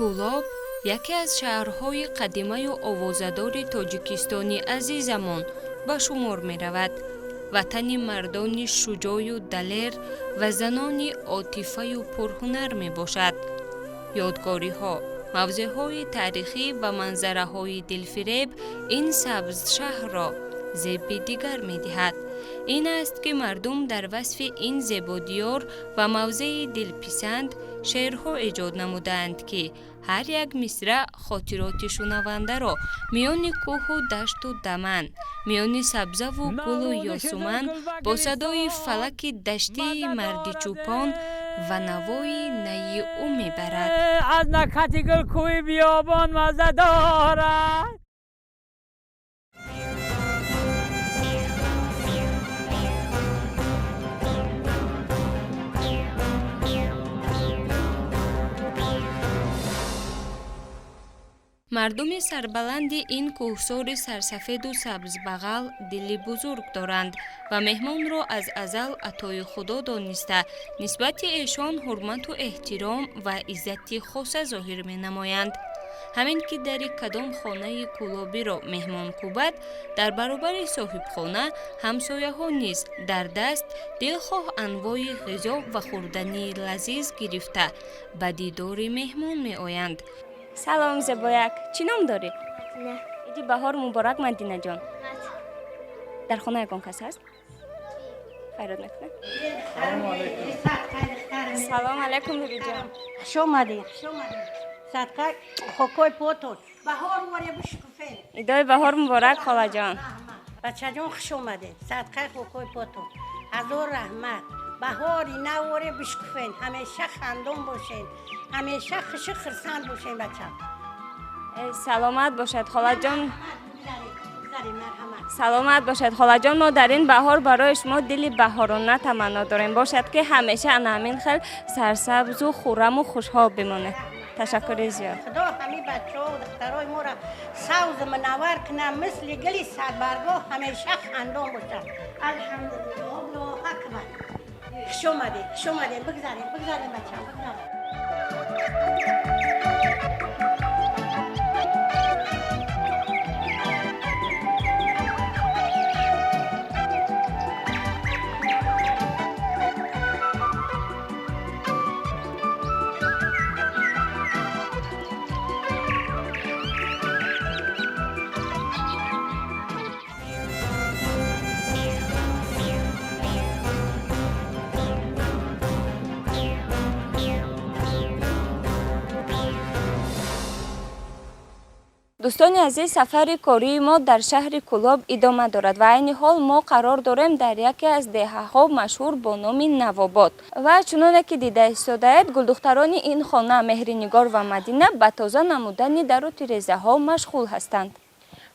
Кӯлоб яке аз шаҳрҳои қадимаю овозадори Тоҷикистони азизамон ба шумор меравад. Ватани мардони шуҷоъю далер ва занони отифаю пурҳунар мебошад. Ёдгориҳо, мавзеъҳои таърихӣ ва манзараҳои дилфиреб ин сабзшаҳрро зеби дигар медиҳад. Ин аст, ки мардум дар васфи ин зебодиёр ва мавзеи дилписанд шеърҳо эҷод намудаанд, ки ҳар як мисраъ хотироти шунавандаро миёни кӯҳу дашту даман, миёни сабзаву гулу ёсуман бо садои фалаки даштии марди чӯпон ва навои наи ӯ мебарад. Аз накҳати гул кӯҳи биёбон мазза дорад. Мардуми сарбаланди ин кӯҳсори сарсафеду сабзбағал дили бузург доранд ва меҳмонро аз азал атои Худо дониста, нисбати эшон ҳурмату эҳтиром ва иззати хоса зоҳир менамоянд. Ҳамин ки дари кадом хонаи кӯлобиро меҳмон кӯбад, дар баробари соҳибхона ҳамсояҳо низ дар даст дилхоҳ анвои ғизо ва хӯрдании лазиз гирифта ба дидори меҳмон меоянд. Салом, зебояк, чӣ ном дорӣ? Мадина. Иди баҳор муборак, Мадинаҷон. Дар хона ягон кас ҳаст? Хайрот мекунад. Салом алайкум, бибиҷон. Хуш омадед, хуш омадед. Садқа хокои потон. Баҳор воре бишкуфен. Идои баҳор муборак, холаҷон. Бачаҷон, хуш омадед. Садқаи хокои потон. Ҳазор раҳмат. Баҳори наворе бишкуфен. Ҳамеша хандон бошен. Ҳамеша хушу хурсанд бошен, бачам. Саломат бошад, холаҷон. Бигзарем, марҳамат. Саломат бошад, холаҷон. Мо дар ин баҳор барои шумо дили баҳорона таманно дорем. Бошад, ки ҳамеша ана ҳамин хел сарсабзу хурраму хушҳол бимонед. Ташаккури зиёд. Худо ҳамин бачаҳо духтарои моро савзу мунаввар кунад, мисли гули садбаргоҳ ҳамеша хандон бошад. Алҳамдулиллоҳ, Аллоҳу акбар. Хуш омадед, хуш омадед. Бигзарем, бигзарем, бачам, бигзарем. Дӯстони азиз, сафари кории мо дар шаҳри Кӯлоб идома дорад ва айни ҳол мо қарор дорем дар яке аз деҳаҳо, машҳур бо номи Навобод. Ва чуноне ки дида истодаед, гулдухтарони ин хона Меҳринигор ва Мадина ба тоза намудани дару тирезаҳо машғул ҳастанд.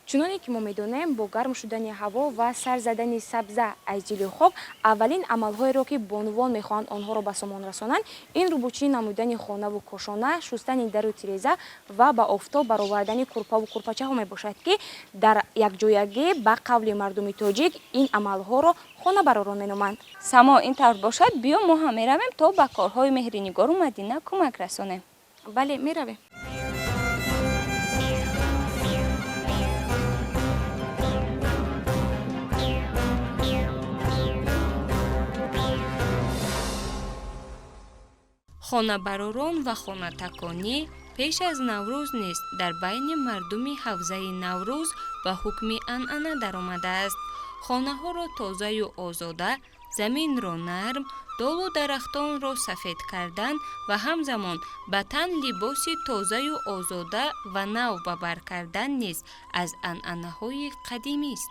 Чуноне ки мо медонем, бо гарм шудани ҳаво ва сар задани сабза аз дили хок, аввалин амалҳоеро, ки бонувон мехоҳанд онҳоро ба сомон расонанд, ин рӯбучӣ намудани хонаву кошона, шустани дару тиреза ва ба офтоб баровардани курпаву курпачаҳо мебошад, ки дар якҷоягӣ, ба қавли мардуми тоҷик, ин амалҳоро хонабаророн меноманд. Само, ин тавр бошад, биё мо ҳам меравем, то ба корҳои Меҳринигору Мадина кӯмак расонем. Бале, меравем. Хонабаророн ва хонатаконӣ пеш аз Наврӯз низ дар байни мардуми ҳавзаи Наврӯз ба ҳукми анъана даромадааст. Хонаҳоро тозаю озода, заминро нарм, долу дарахтонро сафед кардан ва ҳамзамон ба тан либоси тозаю озода ва нав ба бар кардан низ аз анъанаҳои қадимист.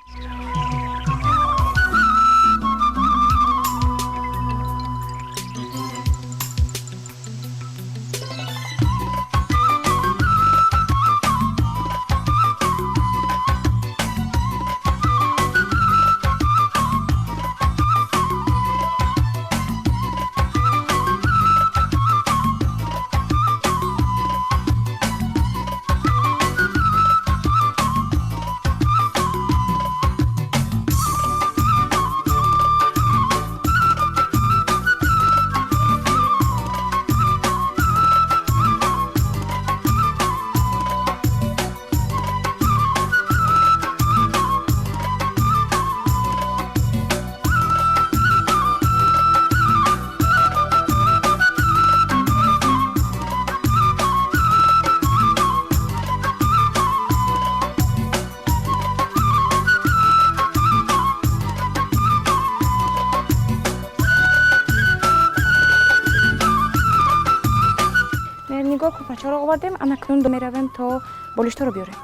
Нигор, курпачаро овардем, анакнун меравем то болишторо биёрем.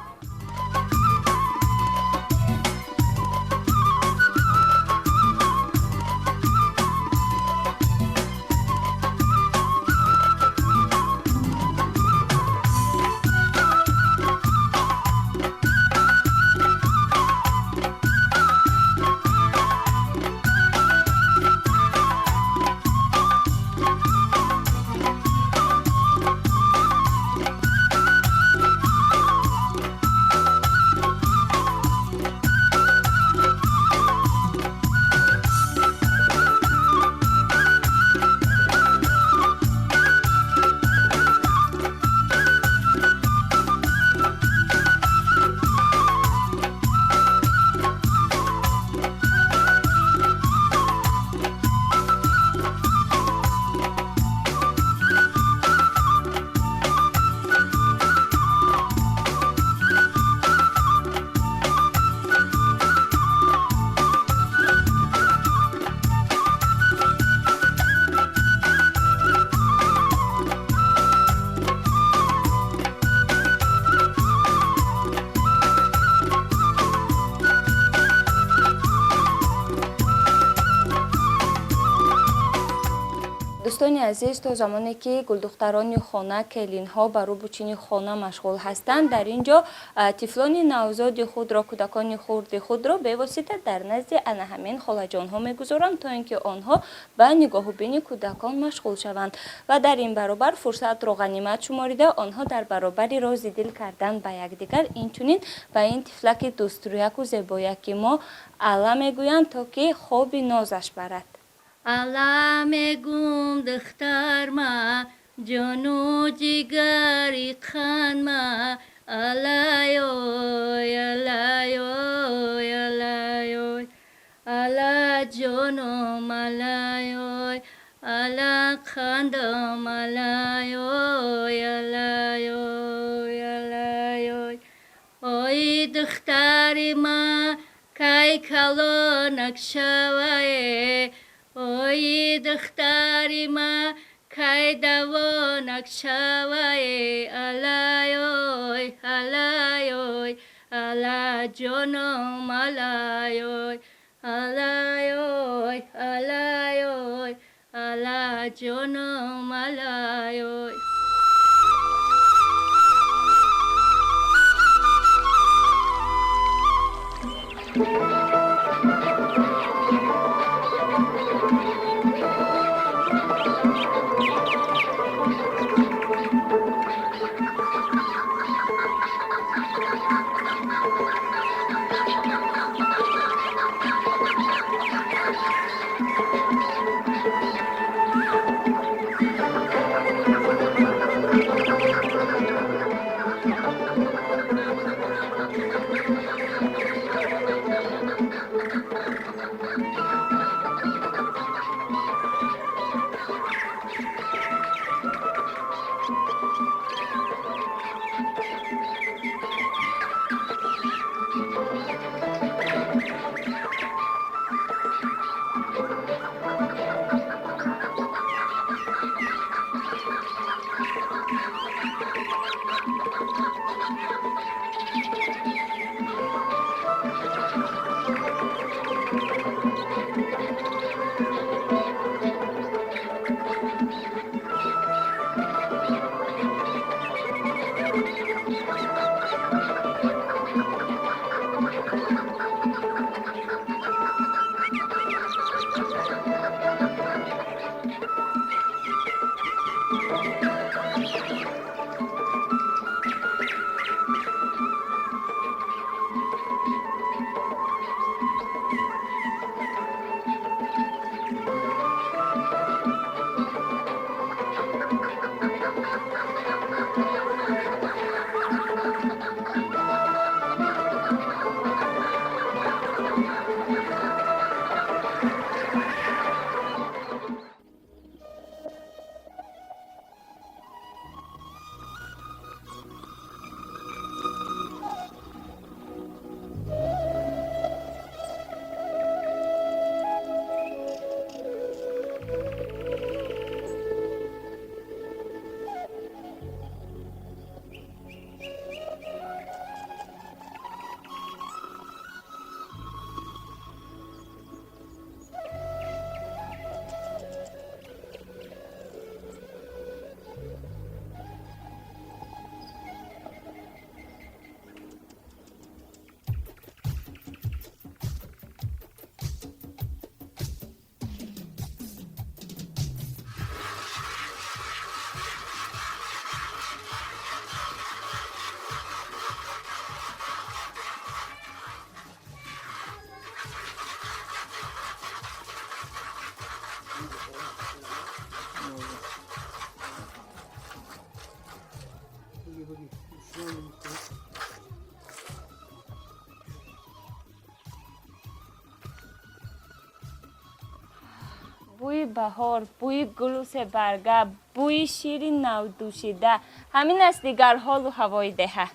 Дӯстони азиз, то замоне ки гулдухтарони хона, келинҳо ба рӯбучини хона машғул ҳастанд, дар ин ҷо тифлони навзоди худро, кӯдакони хурди худро бевосита дар назди ана ҳамин холаҷонҳо мегузоранд, то ин ки онҳо ба нигоҳубини кӯдакон машғул шаванд ва дар ин баробар фурсатро ғанимат шуморида, онҳо дар баробари рози дил кардан ба якдигар, инчунин ба ин тифлаки дӯстрӯяку зебояки мо алла мегӯянд, то ки хоби нозаш барад. Алла мегум, духтарма, ҷону ҷигари қанма, аллаёй, аллаёй, аллаёй, алла ҷоном, аллаёй, алла қандам, аллаёй, аллаёй, аллаёй. Ой, духтари ма, кай калонак шавае, ой, духтари ма, кай давонак шавае, аллаёй, аллаёй, алла ҷоном, аллаёй, аллаёй, аллаёй, алла ҷоном, аллаёй. Бӯи баҳор, бӯи гулу себарга, бӯи шири навдӯшида, ҳамин аст дигар ҳолу ҳавои деҳа.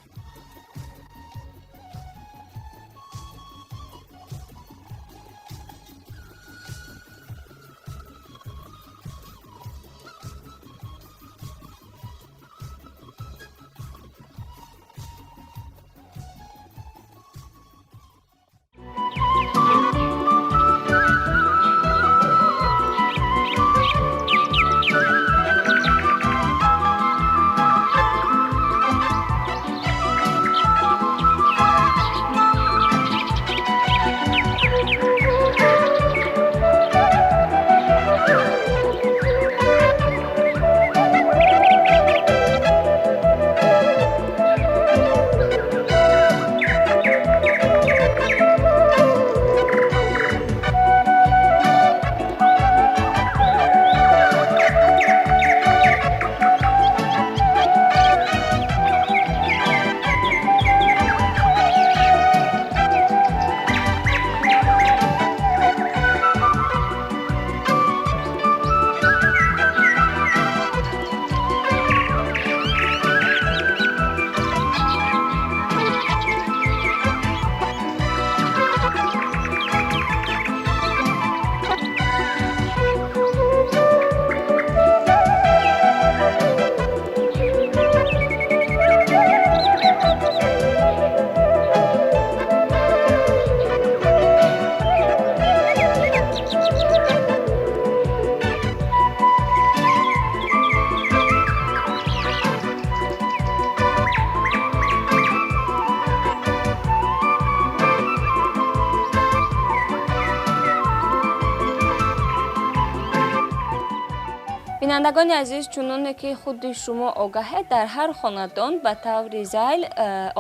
Бинандагони азиз, чуноне ки худи шумо огаҳед, дар ҳар хонадон ба таври зайл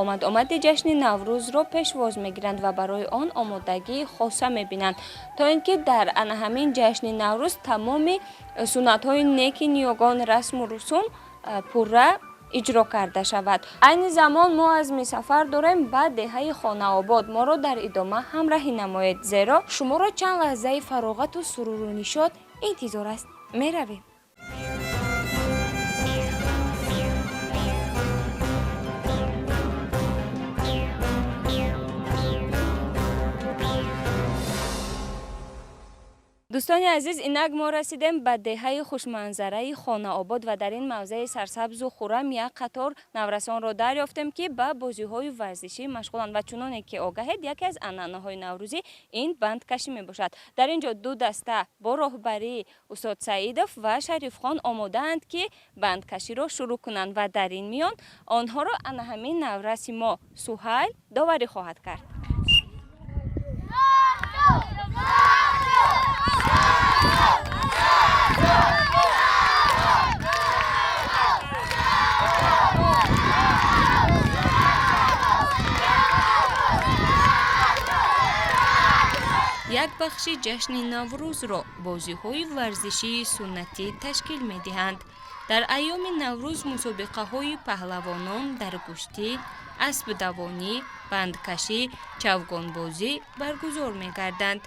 омад-омади ҷашни Наврӯзро пешвоз мегиранд ва барои он омодагии хоса мебинанд, то ин ки дар ана ҳамин ҷашни Наврӯз тамоми суннатҳои неки ниёгон, расму русум пурра иҷро карда шавад. Айни замон мо азми сафар дорем ба деҳаи Хонаобод. Моро дар идома ҳамраҳӣ намоед, зеро шуморо чанд лаҳзаи фароғату суруру нишот интизор аст. Меравем. Дӯстони азиз, инак мо расидем ба деҳаи хушманзараи Хонаобод ва дар ин мавзеи сарсабзу хуррам як қатор наврасонро дарёфтем, ки ба бозиҳои варзишӣ машғуланд ва чуноне ки огаҳед, яке аз анъанаҳои наврӯзӣ ин бандкашӣ мебошад. Дар ин ҷо ду даста бо роҳбарии устод Саидов ва Шарифхон омодаанд, ки бандкаширо шурӯъ кунанд ва дар ин миён онҳоро ана ҳамин навраси мо Суҳайл доварӣ хоҳад кард. Як бахши ҷашни Наврӯзро бозиҳои варзишии суннатӣ ташкил медиҳанд. Дар айёми Наврӯз мусобиқаҳои паҳлавонон дар гӯштӣ, аспдавонӣ, бандкашӣ, чавгонбозӣ баргузор мегарданд.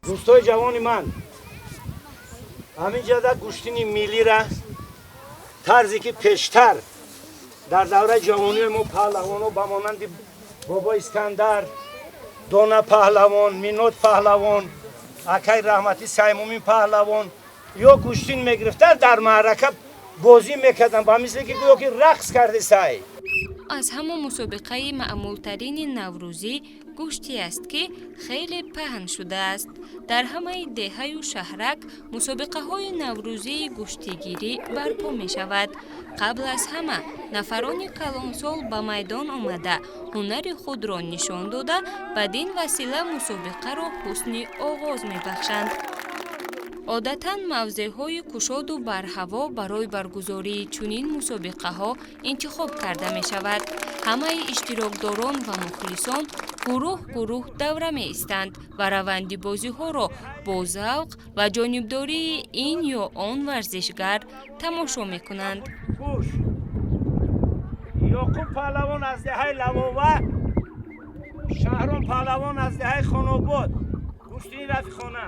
Дӯстои ҷавони ман, ҳамин ҷода гӯштини миллира тарзе ки пештар дар давраи ҷавонии мо паҳлавонҳо ба монанди бобо Искандар, Дона паҳлавон, Минод паҳлавон, акай раҳматӣ Саймумин паҳлавон ё гӯштин мегирифтанд, дар маърака бозӣ мекарданд, ба мисле ки гӯё ки рақс карди сай. Аз ҳама мусобиқаи маъмултарини наврӯзӣ гӯштӣ аст, ки хеле паҳн шудааст. Дар ҳамаи деҳаю шаҳрак мусобиқаҳои наврӯзии гӯштигирӣ барпо мешавад. Қабл аз ҳама нафарони калонсол ба майдон омада, ҳунари худро нишон дода, бадин васила мусобиқаро ҳусни оғоз мебахшанд. Одатан мавзеъҳои кушоду барҳаво барои баргузории чунин мусобиқаҳо интихоб карда мешавад. Ҳамаи иштирокдорон ва мухлисон гурӯҳ гурӯҳ давра меистанд ва раванди бозиҳоро бо завқ ва ҷонибдории ин ё он варзишгар тамошо мекунанд. Гӯш, Ёқуб паҳлавон аз деҳаи Лавова, Шаҳром паҳлавон аз деҳаи Хонобод. Гӯштини рафиқона.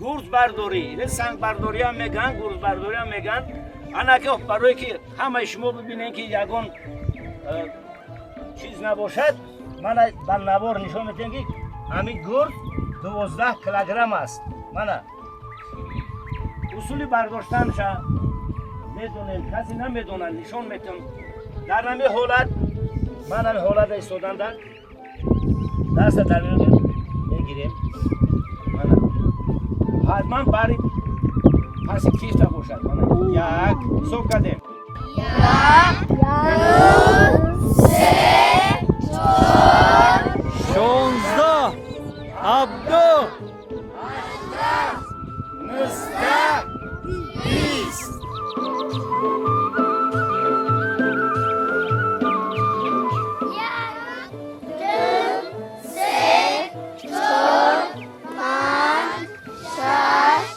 Гурзбардорӣ, сангбардориам мегӯянд, гурзбардориам мегӯянд. Анаки барое ки ҳамаи шумо бибинед, ки ягон чиз набошад, мана ба навор нишон медиҳем, ки ҳамин гурз 12 килограмм аст. Мана усули бардоштанша медонем, касе намедонад, нишон метиҳам. Дар ҳамин ҳолат, ман ҳамин ҳолата истоданда даста дар мегирем. Мана ҳатман бари паси кифта бошад. Мана як, ҳисоб кардем. Як, ду, се, чор, 16, 17, 19, 20. Як, ду, се, чор, панҷ, шаш,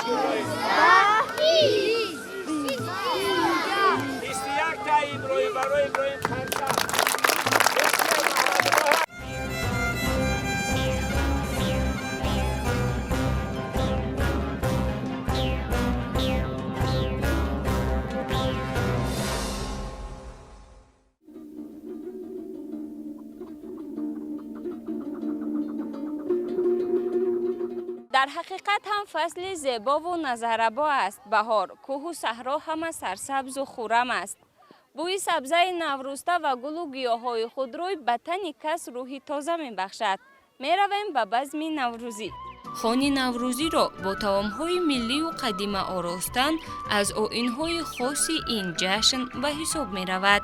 19, 20. 21 та Иброҳим, барои Иброҳим қарсак. Дар ҳақиқат ҳам фасли зебову назаррабо аст баҳор. Кӯҳу саҳро ҳама сарсабзу хуррам аст. Бӯи сабзаи наврӯста ва гулу гиёҳҳои худрӯй ба тани кас рӯҳи тоза мебахшад. Меравем ба базми наврӯзӣ. Хони наврӯзиро бо таомҳои миллию қадима оростан аз оинҳои хоси ин ҷашн ба ҳисоб меравад.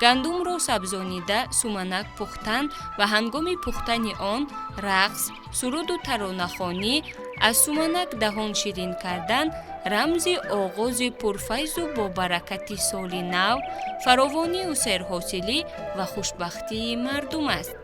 Гандумро сабзонида суманак пухтан ва ҳангоми пухтани он рақс, суруду таронахонӣ, аз суманак даҳон ширин кардан рамзи оғози пурфайзу бобаракати соли нав, фаровонию серҳосилӣ ва хушбахтии мардум аст.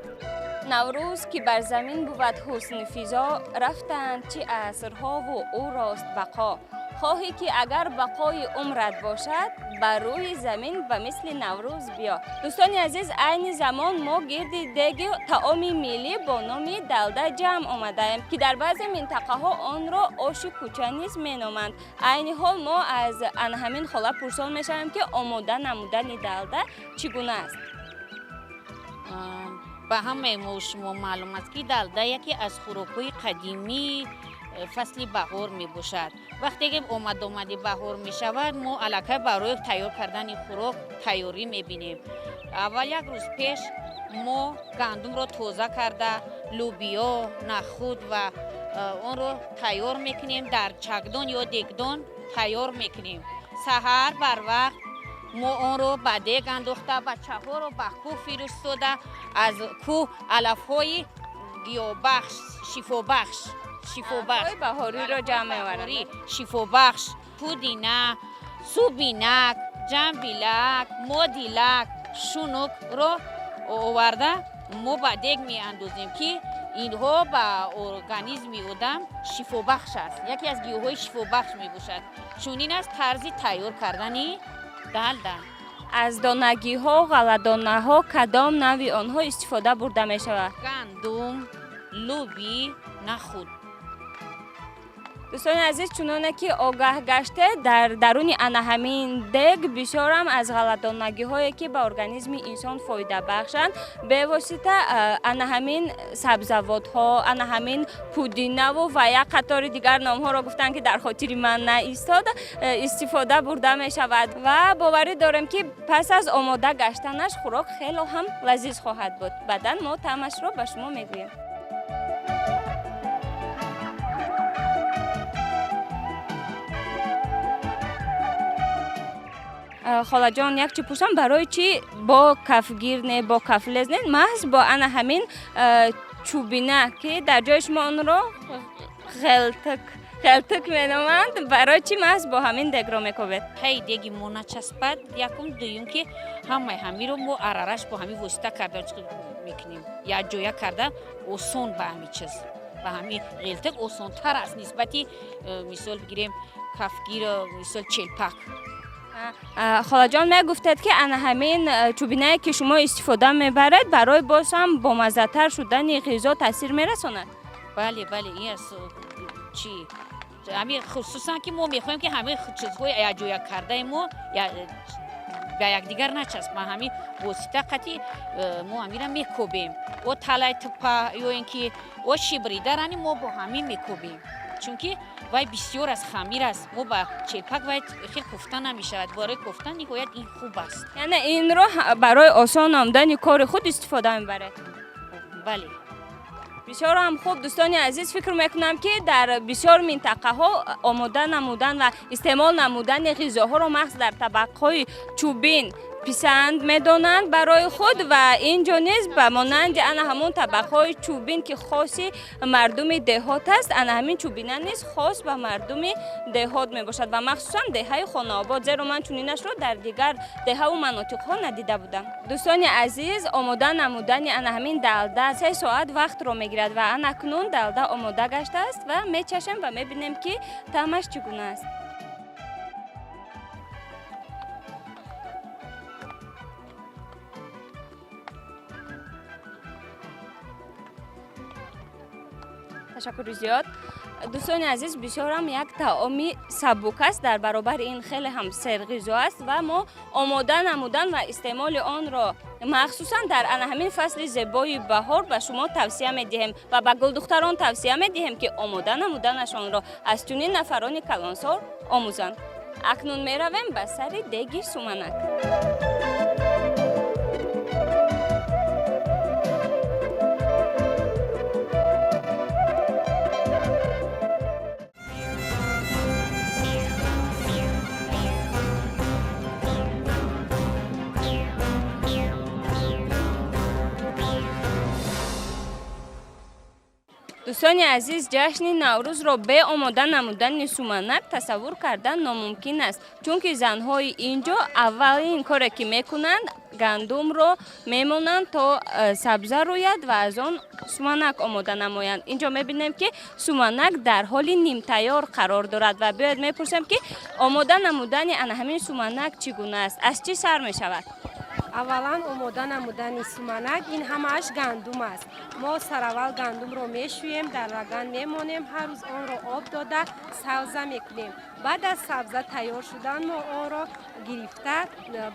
Наврӯз, ки бар замин бувад ҳусни физо, рафтанд чӣ асрҳову ӯ рост бақо. Хоҳӣ ки агар бақои умрат бошад, бар рӯи замин ба мисли Наврӯз биё. Дӯстони азиз, айни замон мо гирди деги таоми миллӣ бо номи далда ҷамъ омадаем, ки дар баъзе минтақаҳо онро оши кӯча низ меноманд. Айни ҳол мо аз ана ҳамин хола пурсон мешавем, ки омода намудани далда чӣ гуна аст. Ба ҳамаи мо шумо маълум аст, ки далда яке аз хӯрокҳои қадимии фасли баҳор мебошад. Вақте ки омадомади баҳор мешавад, мо аллакай барои тайёр кардани хӯрок тайёрӣ мебинем. Аввал як рӯз пеш мо гандумро тоза карда, лӯбиё, нахуд ва онро тайёр мекунем, дар чакдон ё дегдон тайёр мекунем. Саҳар барвақт мо онро ба дег андохта, бачаҳоро ба кӯҳ фиристода, аз кӯҳ алафҳои гиёбахш, шифобахш, шифобахш баҳориро ҷамъ меоваранд. Шифобахш, пудина, субинак, ҷамбилак, модилак, шунукро оварда мо ба дег меандозем, ки инҳо ба организми одам шифобахш аст, яке аз гиёҳҳои шифобахш мебошад. Чунин аст тарзи тайёр кардани далда. Аз донагиҳо, ғалладонаҳо кадом навъи онҳо истифода бурда мешавад? Гандум, лӯбӣ, нахуд. Дӯстони азиз, чуноне ки огаҳ гаште, дар даруни ана ҳамин дег бисёрам аз ғалладонагиҳое, ки ба организми инсон фоида бахшанд, бевосита ана ҳамин сабзавотҳо, ана ҳамин пудинаву ва як қатори дигар номҳоро гуфтанд, ки дар хотири ман наистод, истифода бурда мешавад ва боварӣ дорем, ки пас аз омода гаштанаш хӯрок хело ҳам лазиз хоҳад буд. Баъдан мо таъмашро ба шумо мегӯем. Холаҷон, як чи пурсам: барои чӣ бо кафгир не, бо кафлез не, маҳз бо ана ҳамин чӯбина, ки дар ҷои шумо онро ғелтик ғелтик меноманд, барои чӣ маҳз бо ҳамин дегро мекобед? Ҳай, деги мо начаспад якум, дуюм, ки ҳамаи ҳамиро мо арараш бо ҳамин восита карда мекунем, якҷоя карда осон. Ба ҳамин чиз, ба ҳамин ғелтик осонтар аст нисбати, мисол бигирем, кафгир, мисол, челпак. Холаҷон, мегуфтед, ки ана ҳамин чӯбинае, ки шумо истифода мебаред, барои боз ҳам бомаззатар шудани ғизо таъсир мерасонад? Бале, бале, ин аз чӣ, ҳамин хусусан ки мо мехоҳем, ки ҳамин чизҳои якҷоя кардаи мо ба якдигар начаспанд, ҳамин восита қати мо ҳамира мекобем. О талай тупа ё ин ки о шибридарани мо бо ҳамин мекобем, чунки вай бисёр аз хамир аст. Мо ба челпак вай хел кофта намешавад. Барои кофта ниҳоят ин хуб аст. Яъне инро барои осон намудани кори худ истифода мебаред? Бале. Бисёр ҳам хуб. Дӯстони азиз, фикр мекунам, ки дар бисёр минтақаҳо омода намудан ва истеъмол намудани ғизоҳоро маҳз дар табақҳои чӯбин Писанд медонанд барои худ ва ин ҷо низ ба монанди ана ҳамон табақҳои чӯбин, ки хоси мардуми деҳот аст, ана ҳамин чӯбина низ хос ба мардуми деҳот мебошад ва махсусан деҳаи Хонаобод, зеро ман чунинашро дар дигар деҳаву манотиқҳо надида будам. Дӯстони азиз, омода намудани ана ҳамин далда 3 соат вақтро мегирад ва анакнун далда омода гаштааст ва мечашем ва мебинем, ки таъмаш чӣ гуна аст. Ташаккури зиёд. Дӯстони азиз, бисёрам як таоми сабук аст, дар баробари ин хеле ҳам серғизо аст ва мо омода намудан ва истеъмоли онро махсусан дар ана ҳамин фасли зебои баҳор ба шумо тавсия медиҳем ва ба гулдухтарон тавсия медиҳем, ки омода намуданашонро аз чунин нафарони калонсол омӯзанд. Акнун меравем ба сари деги суманак. Дӯстони азиз, ҷашни Наврӯзро бе омода намудани суманак тасаввур кардан номумкин аст, чунки занҳои ин ҷо аввалин коре, ки мекунанд, гандумро мемонанд, то сабза рӯяд ва аз он суманак омода намоянд. Ин ҷо мебинем, ки суманак дар ҳоли нимтайёр қарор дорад ва биёед мепурсем, ки омода намудани ана ҳамин суманак чӣ гуна аст, аз чӣ сар мешавад. Аввалан, омода намудани суманак ин ҳамааш гандум аст. Мо сараввал гандумро мешӯем, дар лаган мемонем, ҳар рӯз онро об дода савза мекунем. Баъд аз сабза тайёр шудан мо онро гирифта,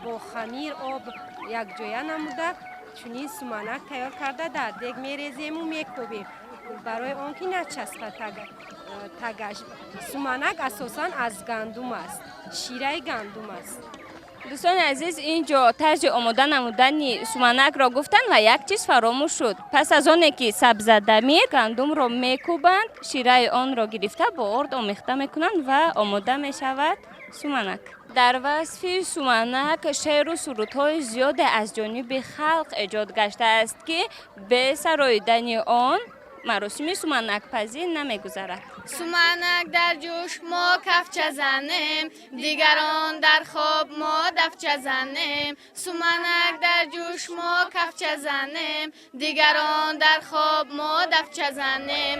бо хамир об якҷоя намуда, чунин суманак тайёр карда, дар дег мерезему мекӯбем, барои он ки начаспад тагаш. Суманак асосан аз гандум аст, шираи гандум аст. Дӯстони азиз, ин ҷо тарзи омода намудани суманакро гуфтанд ва як чиз фаромӯш шуд. Пас аз оне ки сабзадамид, гандумро мекӯбанд, шираи онро гирифта, бо орд омехта мекунанд ва омода мешавад суманак. Дар васфи суманак шеъру сурудҳои зиёде аз ҷониби халқ эҷод гаштааст, ки бе сароидани он маросими суманакпазӣ намегузарад. Суманак дар ҷӯш, мо кафча занем, дигарон дар хоб, мо дафча занем. Суманак дар ҷӯш, мо кафча занем, дигарон дар хоб, мо дафча занем.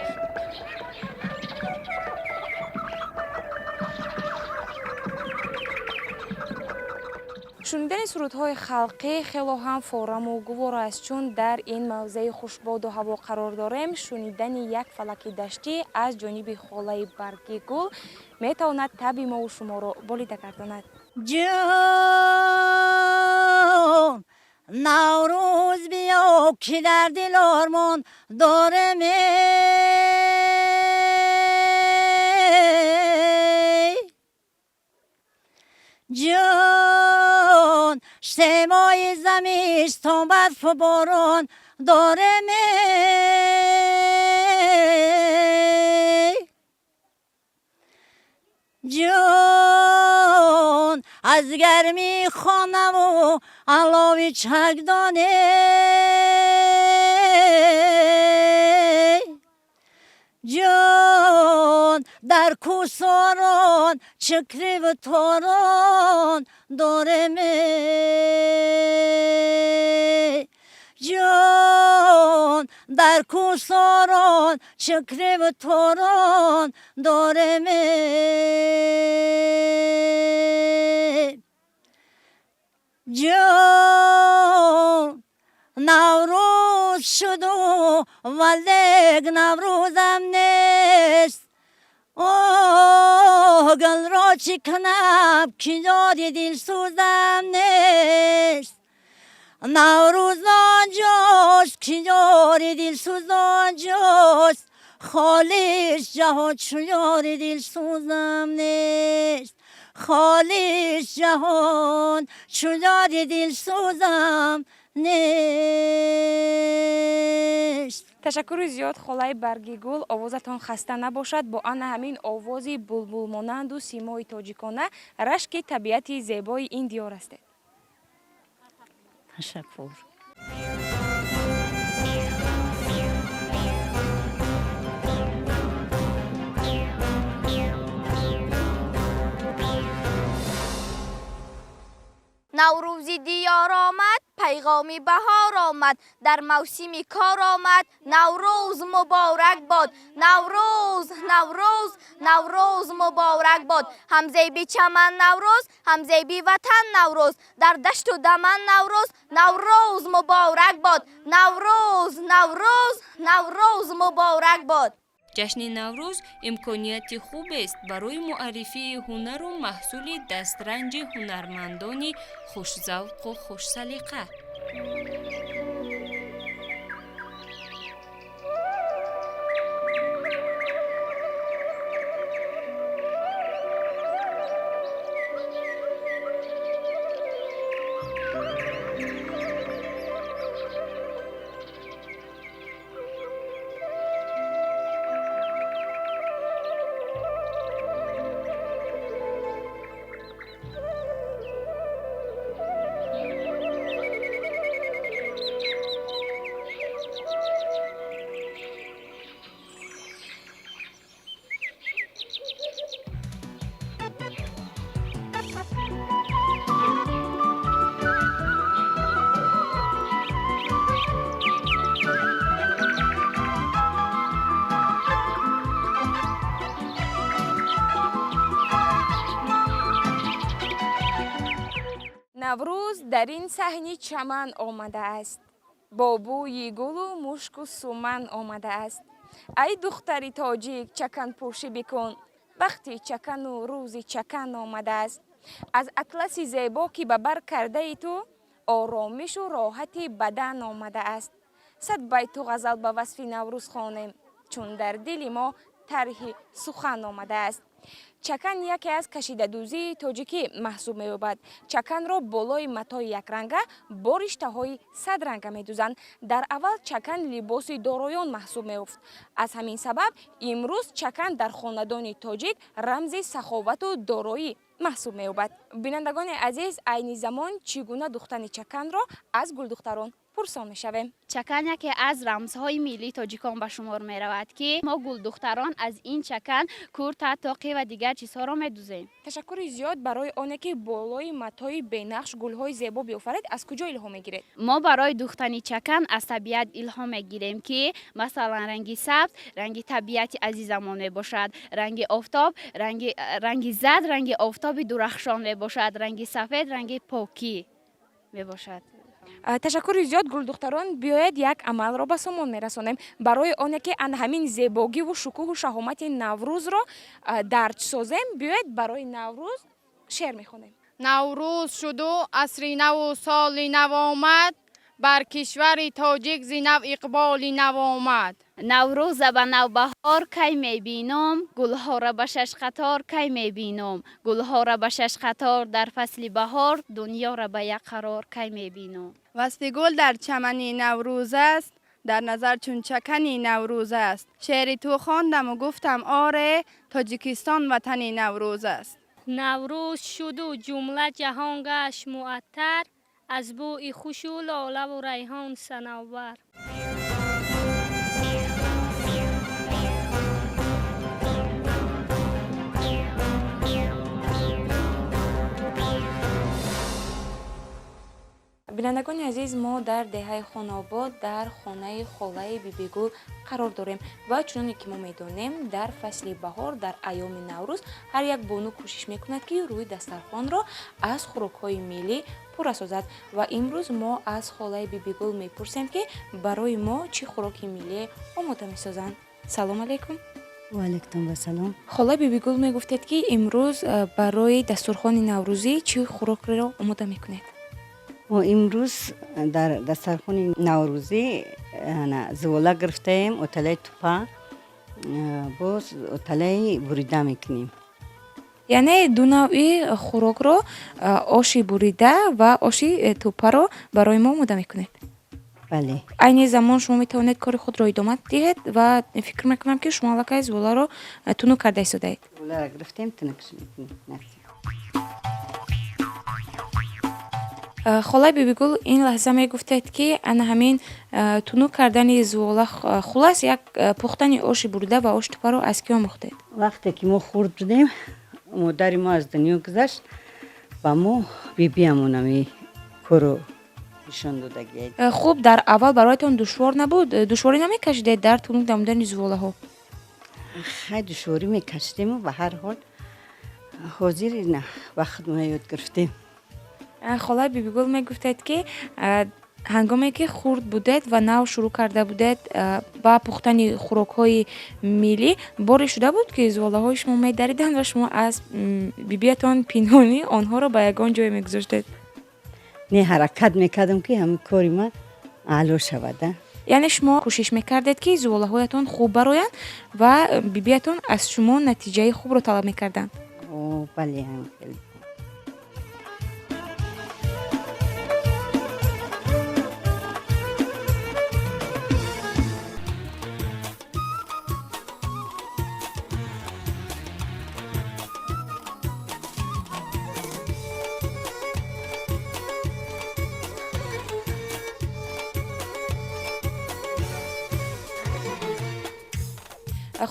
Шунидани сурудҳои халқӣ хело ҳам фораму гуворо аст, чун дар ин мавзеи хушбоду ҳаво қарор дорем. Шунидани як фалаки даштӣ аз ҷониби холаи Барги Гул метавонад табъи мову шуморо болида гардонад. Ҷон, Наврӯз биё, ки дар дил ормон дорем эй. Ҷон, семои замистон, барфу борон дорем эй. Ҷон, аз гармии хонаву алови чакдоне, ҷон, дар кӯсорон чикриву торон дорем ҷон, дар кӯсорон чикриву торон дорем. Ҷон, Наврӯз шуду валек Наврӯзам нест. Оҳ, гулро чӣ кунам, ки ёри дилсӯзам нест? Наврӯз онҷост, ки ёри дилсӯз онҷост. Холист ҷаҳон, чу ёри дилсӯзам нест. Холист ҷаҳон, чу ёри дилсӯзам нест. Ташаккури зиёд, холаи Барги Гул. Овозатон хаста набошад. Бо ана ҳамин овози булбулмонанду симои тоҷикона рашки табиати зебои ин диёр ҳастед. Ташаккур. Наврӯзи диёр омад, пайғоми баҳор омад, дар мавсими кор омад. Наврӯз муборак бод! Наврӯз, Наврӯз, Наврӯз муборак бод! Ҳам зеби чаман Наврӯз, ҳам зеби ватан Наврӯз, дар дашту даман Наврӯз. Наврӯз муборак бод! Наврӯз, Наврӯз, Наврӯз муборак бод! Ҷашни Наврӯз имконияти хубест барои муаррифии ҳунару маҳсули дастранҷи ҳунармандони хушзавқу хушсалиқа. Наврӯз дар ин саҳни чаман омадааст, бо бӯи гулу мушку суман омадааст. Ай духтари тоҷик, чаканпӯшӣ бикун, вақти чакану рӯзи чакан омадааст. Аз атласи зебо, ки ба бар кардаи ту, оромишу роҳати бадан омадааст. Сад байту ғазал ба васфи Наврӯз хонем, чун дар дили мо тарҳи сухан омадааст. Чакан яке аз кашидадӯзии тоҷикӣ маҳсуб меёбад. Чаканро болои матои якранга бо риштаҳои садранга медӯзанд. Дар аввал чакан либоси дороён маҳсуб меёфт. Аз ҳамин сабаб имрӯз чакан дар хонадони тоҷик рамзи саховату дороӣ маҳсуб меёбад. Бинандагони азиз, айни замон чӣ гуна духтани чаканро аз гулдухтарон пурсон мешавем. Чакан яке аз рамзҳои миллии тоҷикон ба шумор меравад, ки мо гулдухтарон аз ин чакан курта, тоқӣ ва дигар чизҳоро медӯзем. Ташаккури зиёд барои оне, ки болои матои бенақш гулҳои зебо биёфаред. Аз куҷо илҳом мегиред? Мо барои духтани чакан аз табиат илҳом мегирем, ки масалан ранги сабз ранги табиати азизамон мебошад, ранги офтоб ранги зард ранги офтоби дурахшон мебошад, ранги сафед ранги покӣ мебошад. Ташаккури зиёд, гулдухтарон. Биёед, як амалро ба сомон мерасонем. Барои оне ки ан ҳамин зебогиву шукӯҳу шаҳомати Наврӯзро дарҷ созем, биёед, барои Наврӯз шеър мехонем. Наврӯз шуду асри наву соли нав омад, бар кишвари тоҷик зи нав иқболи нав омад. Наврӯза ба навбаҳор кай мебинам, гулҳоро ба шаш қатор кай мебинам, гулҳоро ба шаш қатор дар фасли баҳор, дунёро ба як қарор кай мебинам. Васфи гул дар чамани Наврӯз аст, дар назар чун чакани Наврӯз аст. Шеъри ту хондаму гуфтам: оре, Тоҷикистон ватани Наврӯз аст. Наврӯз шуду ҷумла ҷаҳон гашт муаттар аз бӯи хушу лолаву райҳон, санавбар. Бинандагони азиз, мо дар деҳаи Хонобод, дар хонаи холаи Бибигул қарор дорем ва чуноне ки мо медонем, дар фасли баҳор, дар айёми Наврӯз ҳар як бону кӯшиш мекунад, ки рӯи дастархонро аз хӯрокҳои миллӣ пурра созад. Ва имрӯз мо аз холаи Бибигул мепурсем, ки барои мо чӣ хӯроки миллие омода месозанд. Салом алайкум. Ваалайкум вассалом. Холаи Бибигул, мегуфтед, ки имрӯз барои дастурхони наврӯзӣ чӣ хӯрокро омода мекунед? Мо имрӯз дар дастархони наврӯзӣ зувола гирифтаем, оталаи тупа, боз оталаи бурида мекунем. Яъне ду навъи хӯрокро, оши бурида ва оши тупаро барои мо омода мекунед? Бале. Айни замон шумо метавонед кори худро идома диҳед ва фикр мекунам, ки шумо аллакай зуволаро тунук карда истодаед. Зуволаро гирифтем, тунукш мекунем. Холаи Бибигул, ин лаҳза мегуфтед, ки ана ҳамин тунук кардани зувола, хулас, як пухтани оши бурида ва оши тупаро аз кӣ омӯхтед? Вақте ки мо хурд будем, модари мо аз дунё гузашт, ба мо бибиамон ами корро нишон додагиад. Хуб, дар аввал бароятон душвор набуд? Душворӣ намекашидед дар тунук намудани зуволаҳо? Хай, душворӣ мекашидему, ба ҳар ҳол ҳозир ина ба худмона ёд гирифтем. Холаи Бибигул, мегуфтед, ки ҳангоме ки хурд будед ва нав шурӯъ карда будед ба пухтани хӯрокҳои миллӣ, боре шуда буд, ки зуволаҳои шумо медариданд ва шумо аз бибиятон пинҳонӣ онҳоро ба ягон ҷое мегузоштед? Не, ҳаракат мекардам, ки ҳамин кори ман аъло шавада. Яъне шумо кӯшиш мекардед, ки зуволаҳоятон хуб бароянд ва бибиятон аз шумо натиҷаи хубро талаб мекарданд. Бале, ҳамин хел.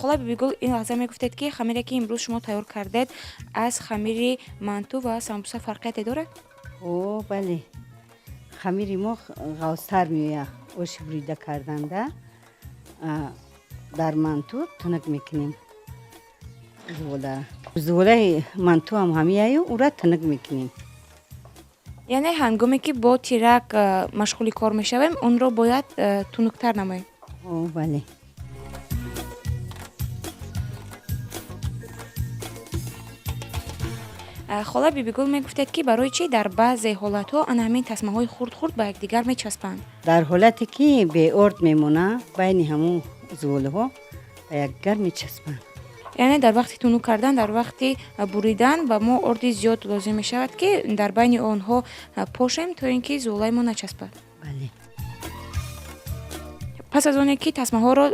Хола Бибигул, ин лаҳза мегуфтед, ки хамире, ки имрӯз шумо тайёр кардед, аз хамири манту ва самбуса фарқияте дорад? О, бале, хамири мо ғавзтар меояд оши бурида карданда. Дар манту тунук мекунем зуволара. Зуволаи мантуам ҳамияю, ура тунук мекунем. Яъне ҳангоме ки бо тирак машғули кор мешавем, онро бояд тунуктар намоем? О, бале. Хола Бибигул, мегуфтед, ки барои чӣ дар баъзе ҳолатҳо ана ҳамин тасмаҳои хурд-хурд ба якдигар мечаспанд? Дар ҳолате ки беорд мемонад, байни ҳамун зуволаҳо ба якдигар мечаспанд. Яъне дар вақти тунук кардан, дар вақти буридан ба мо орди зиёд лозим мешавад, ки дар байни онҳо пошем, то ин ки зуволаи мо начаспад. Бале. Пас аз оне ки тасмаҳоро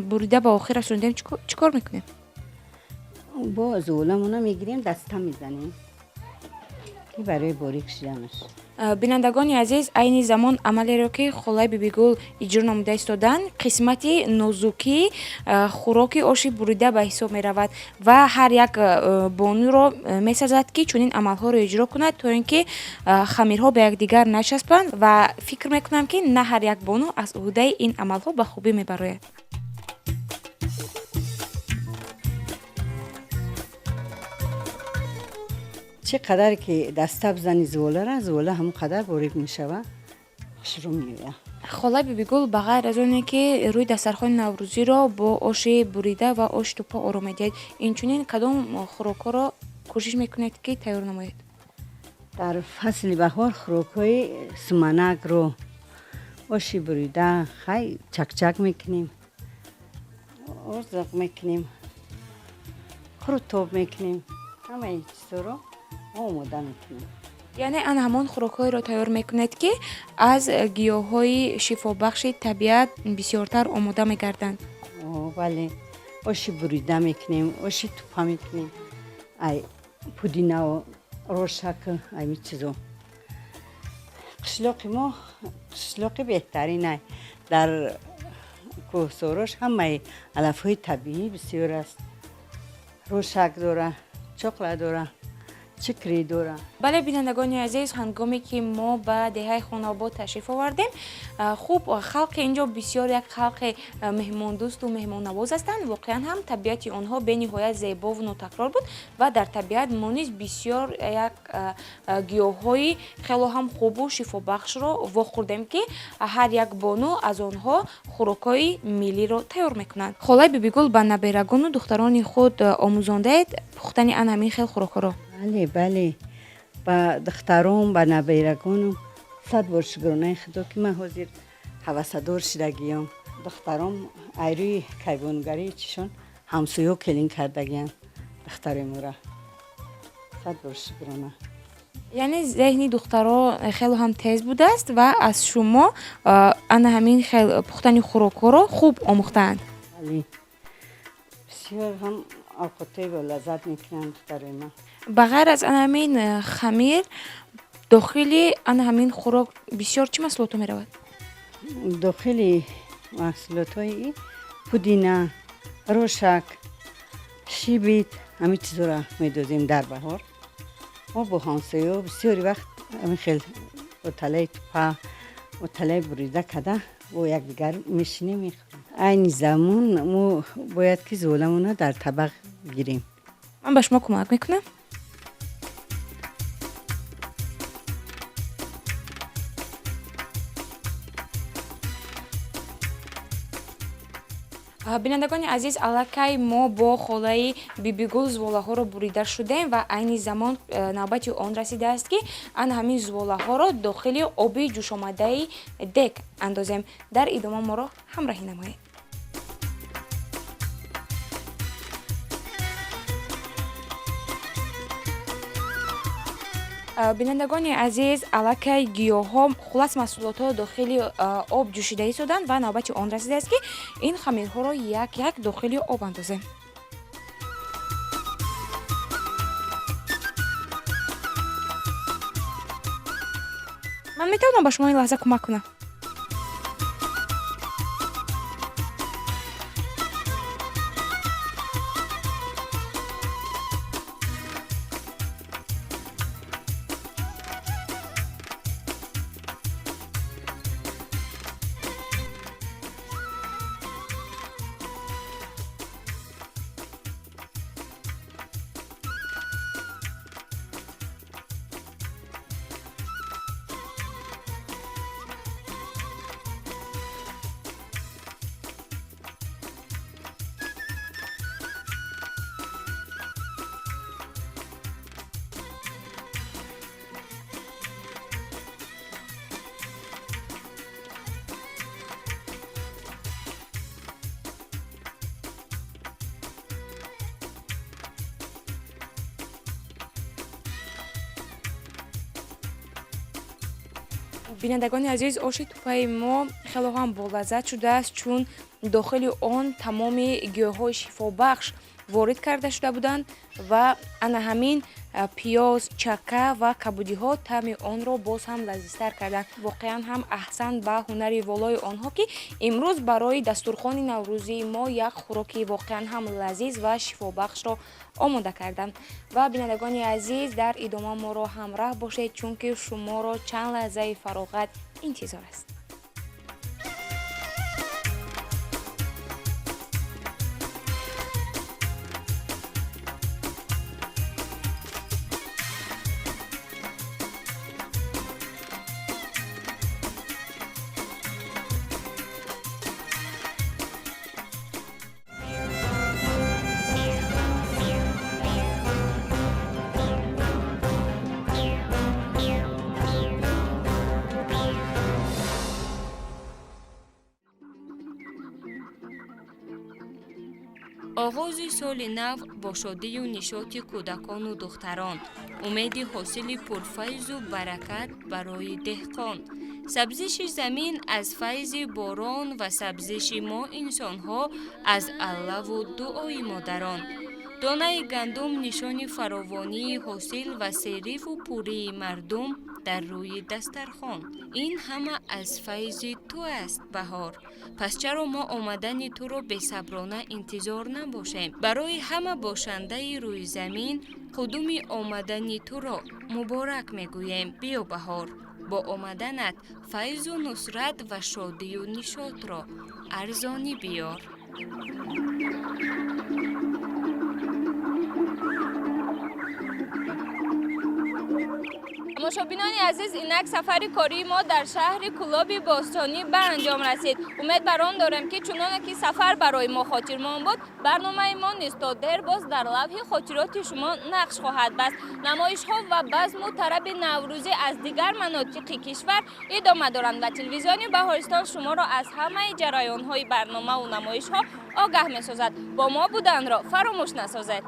бурида ба охир расондем, чӣ кор мекунем? Бо зуволамона мегирем, даста мезанем, ки барои борик шуданаш. Бинандагони азиз, айни замон амалеро, ки холаи Бибигул иҷро намуда истоданд, қисмати нозукии хӯроки оши бурида ба ҳисоб меравад ва ҳар як бонуро месазад, ки чунин амалҳоро иҷро кунад, то ин ки хамирҳо ба якдигар начаспанд. Ва фикр мекунам, ки на ҳар як бону аз ӯҳдаи ин амалҳо ба хубӣ мебарояд. Чӣ қадаре ки даста бизани зуволара, зувола ҳамон қадар борик мешавад, хушрӯ меояд. Хола Бибигул, ба ғайр аз оне ки рӯи дастархони наврӯзиро бо оши бурида ва оши тупа оро медиҳед, инчунин кадом хӯрокҳоро кӯшиш мекунед, ки тайёр намоед? Дар фасли баҳор хӯрокҳои суманакро, оши бурида, хай, чакчак мекунем, орзиқ мекунем, қурутоб мекунем, ҳамаи чизҳоро мо омода мекунем. Яъне ана ҳамон хӯрокҳоеро тайёр мекунед, ки аз гиёҳҳои шифобахши табиат бисёртар омода мегарданд? Бале, оши бурида мекунем, оши тупа мекунем, ай пудинау рошак, ами чизо. Қишлоқи мо қишлоқи беҳтарин ай. Дар кӯҳсорош ҳамаи алафҳои табиӣ бисёр аст. Рошак дора, чоқла дора, чикрӣ дора. Бале, бинандагони азиз, ҳангоме ки мо ба деҳаи Хонаобод ташриф овардем, хуб, халқи инҷо бисёр як халқи меҳмондӯсту меҳмоннавоз ҳастанд. Воқеан ҳам табиати онҳо бениҳоят зебову нотакрор буд ва дар табиат мо низ бисёр як гиёҳҳои хело ҳам хубу шифобахшро вохӯрдем, ки ҳар як бону аз онҳо хӯрокҳои миллиро тайёр мекунанд. Холаи Бибигул, ба наберагону духтарони худ омӯзондаед пухтани ан ҳамин хел хӯрокҳоро? Бале, ба духтаром, ба наберагонам. Сад бор шукронаи Худо, ки ман ҳозир ҳавасадор шудагиём. Духтаром айрӯи кайвонгарии чишон ҳамсоё келин кардагиянд духтарои мора. Сад бор шукрона. Яъне зеҳни духтаро хело ҳам тез будааст ва аз шумо ана ҳамин хел пухтани хӯрокҳоро хуб омӯхтаанд. Бале, бисёр ҳам овқотҳои болаззат мекунанд духтарои ман. Ба ғайр аз ана ҳамин хамир, Дохили ана ҳамин хӯрок бисёр чӣ маҳсулотҳо меравад? Дохили маҳсулотҳои пудина, рошак, шибит, ҳамин чизҳоро медозем дар баҳор. Мо бо ҳамсояҳо бисёри вақт ҳамин хел оталаи тупа, оталаи бурида када бо якдигар мешинем, мехӯрем. Айни замон мо бояд ки золамона дар табақ гирем. Ман ба шумо кӯмак мекунам. Бинандагони азиз, аллакай мо бо холаи Бибигул зуволаҳоро бурида шудем ва айни замон навбати он расидааст, ки ана ҳамин зуволаҳоро дохили оби ҷӯшомадаи дег андозем. Дар идома моро ҳамроҳӣ намоед. Бинандагони азиз, аллакай гиёҳҳо, хулас маҳсулотҳо дохили об ҷӯшида истоданд ва навбати он расидааст, ки ин хамирҳоро як як дохили об андозем. Ман метавонам ба шумо ин лаҳза кӯмак кунам? Бинандагони азиз, оши тупаи мо хело ҳам болаззат шудааст, чун дохили он тамоми гиёҳҳои шифобахш ворид карда шуда буданд ва ана ҳамин пиёз, чака ва кабудиҳо таъми онро боз ҳам лазизтар карданд. Воқеан ҳам аҳсан ба ҳунари волои онҳо, ки имрӯз барои дастурхони наврӯзии мо як хӯроки воқеан ҳам лазиз ва шифобахшро омода карданд. Ва бинандагони азиз, дар идома моро ҳамроҳ бошед, чунки шуморо чанд лаҳзаи фароғат интизор аст. Оғози соли нав бо шодию нишоти кӯдакону духтарон, умеди ҳосили пурфайзу баракат барои деҳқон, сабзиши замин аз файзи борон ва сабзиши мо инсонҳо аз аллаву дуои модарон. Донаи гандум нишони фаровонии ҳосил ва сериву пурии мардум дар рӯи дастархон. Ин ҳама аз файзи ту аст, баҳор. Пас чаро мо омадани туро бесаброна интизор набошем? Барои ҳама бошандаи рӯи замин қудуми омадани туро муборак мегӯем. Биё, баҳор, бо омаданат файзу нусрат ва шодию нишотро арзонӣ биёр. Тамошобинони азиз, инак сафари кории мо дар шаҳри Кӯлоби бостонӣ ба анҷом расид. Умед бар он дорем, ки чуноне ки сафар барои мо хотирмон буд, барномаи мо низ то дер боз дар лавҳи хотироти шумо нақш хоҳад баст. Намоишҳо ва базму тараби наврӯзӣ аз дигар манотиқи кишвар идома доранд ва телевизиони Баҳористон шуморо аз ҳамаи ҷараёнҳои барномаву намоишҳо огаҳ месозад. Бо мо буданро фаромӯш насозед.